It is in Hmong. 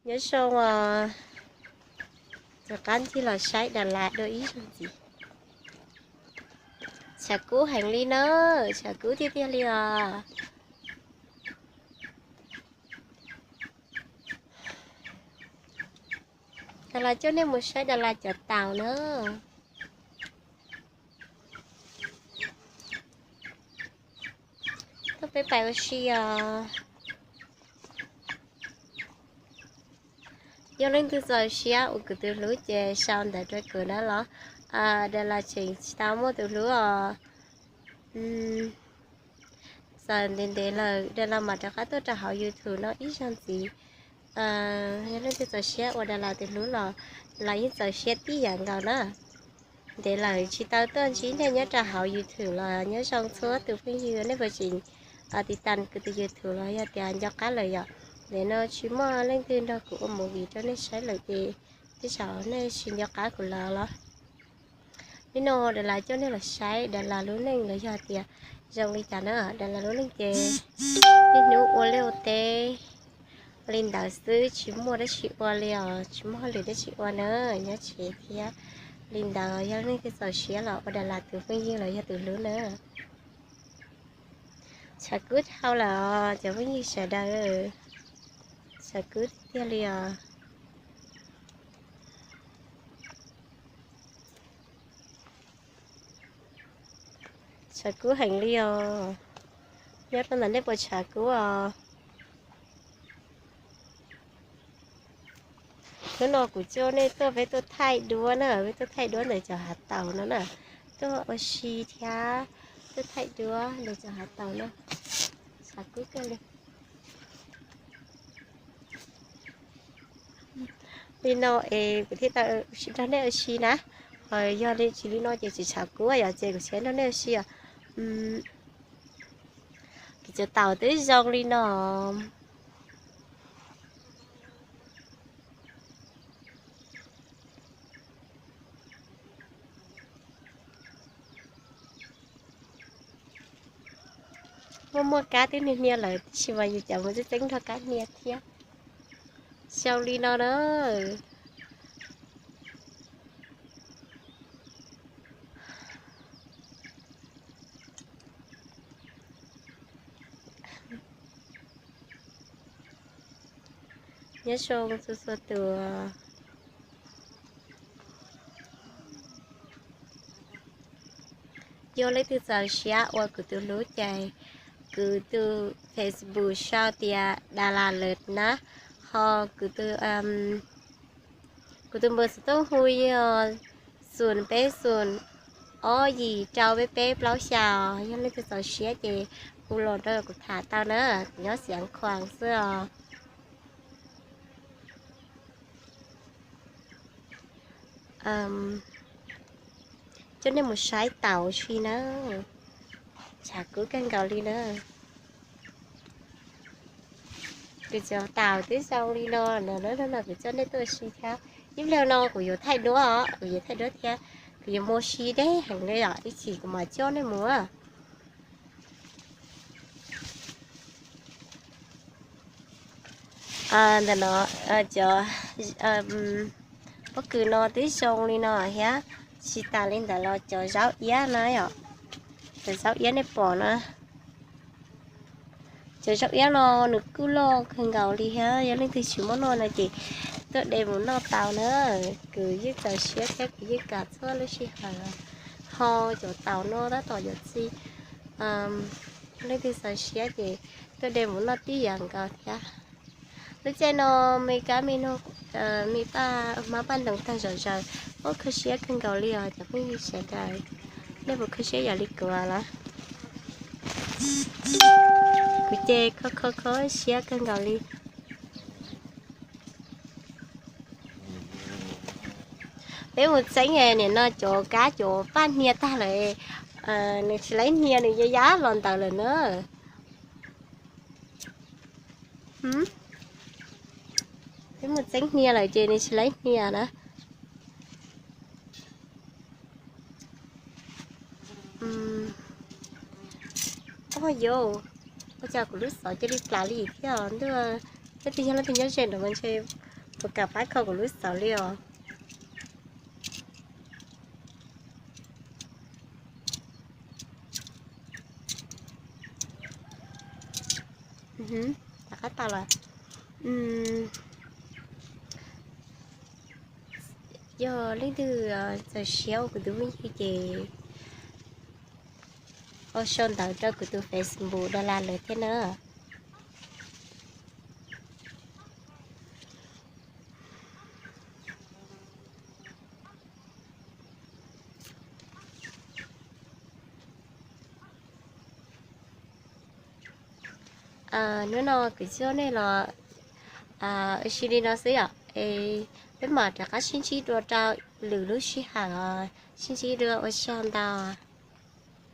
Nyob zoo os, rov qab ncig los saib Dalas dua ib zaug ntxiv. Tshav kub heev li na, tshav kub tiag tiag li os. Dalas coj nej mus saib Dalas cov taus na. Tuaj peb pais ua si os. Yog leej twg txaus siab ua kuv tus hlub ces sau ntawv rau kuv na los. Dalas tseem tsis tau muaj tus hlub os. Txawm ntev ntev lawm Dalas mam rov qab tuaj rau hauv YouTube no ib zaug ntxiv. Yog leej twg txaus siab ua Dalas tus hlub los, los yeej txaus siab tib yam nkaus na. Ntev lawm tsis tau tuaj ntsib nej nyob rau hauv YouTube los nyob zoo txhua tus phooj ywg, nej puas tseem tiv tas kuv tus YouTube los yog tias nco qab lawm yom. Ntawm no tsis muaj leej twg nrog kuv ua movie rau nej saib lawm ces tej zaum nej tsis nco qab kuv lawm los. Nim no Dalas coj nej los saib Dalas lub neej los yog tias zoo li cas na, Dalas lub neej ces niaj hnub ua liaj ua teb li ntawd xwb, tsis muaj dab tsi ua li os, tsis muaj hauj lwm dab tsi ua na, nyob tsev thiab li ntawd. Yog leej twg txaus siab los ua Dalas tus phooj ywg los yog tus hlub na. Tshav kub dhau lawm os cov phooj ywg sawv daws, tshav kub tiag li os. Tshav kub heev li os. Nyob rau ntawm nej puas tshav kub os? Hnub no kuv coj nej tuaj peb tuaj thaij duab na, peb tuaj thaij duab ntawm cov hav taus no na. Tuaj ua si thiab tuaj thaij duab ntawm cov hav taus no. Tshav kub kawg li. Li no es kuv thiaj tau nrog nej ua si na. Ho yog li tsis li no ces tsis tshav kub yom, ces kuv tsis nrog nej ua si os. Kuv cov taus twb zoo li no. Muaj muaj kab twb hnia hnia lawm tab sis mas yus cov mus txeeb txeeb nrog kab hnia thiab. Zoo li no na. Nyob zoo txhua txhua tus. Yog leej twg txaus siab ua kuv tus hlub ces kuv tus Facebook sau tias Dalas Lawm na, ho kuv tus npawb xov tooj hu yog xoom peb xoom ob yim rau peb peb plaub xya os. Yog leej twg txaus siab ces hu los rau kuv tham tau na, kuv nyob Xiav Khuam xwb os. Coj nej mus saib taus si na, tshav kub kawg nkaus li na. Kuv cov taus twb zoo li no na, no kuv coj nej tuaj si thiab. Ib pliag no kuv yuav thaij duab os, kuv yuav thaij duab thiab, kuv yuav mus si deb heev li os, ib chim kuv mam coj nej mus. Ntawm no cov pob kws no twb zoo li no thiab, tsis tas li ntawd los cov zaub iab na yom, cov zaub iab nej pom na. Cov zaub iab no nws kuj loj kawg nkaus li thiab, yog leej twg tsis muab noj no ces tuaj de mus noj tau na. Kuv yeej txaus siab thiab kuv yeej kam txhua lub sij hawm. Ho cov taus no tab tom yuav txi, leej twg txaus siab ces tuaj de mus noj tib yam nkaus thiab. Lub caij no me kab me noog, me paj hmab paj ntoos tag zom zaws, ua kho siab kawg nkaus li os cov phooj ywg sawv daws. Nej puas kho siab yam li kuv los? Kuv ces kho kho kho siab kawg nkaus li. Peb mus txeeb nim no cov kab cov paj hnia tag lawm, nws tsis laib hnia nws ya ya los ntawd lawm na. Peb mus txeeb hnia lawm ces nws tsis laib hnia na. Oj yau, ua cas kuv lub xov cia li plam li thiab ntuj. Leej twg yog leej twg nyob ze nraud mas ntshe Puas kam pab kho kuv lub xauv li os? Rov qab tau lawm. Yog leej twg txawm siab ua kuv tus phooj ywg ces ua sau ntawv rau kuv tus Facebook Dala lawv thiab na. Hnub no kuv coj nej los ua si li no xwb yom, es peb mam rov qab sib ntsib dua rau lwm lub sij hawm os. Sib ntsib dua, ua tsaug ntau.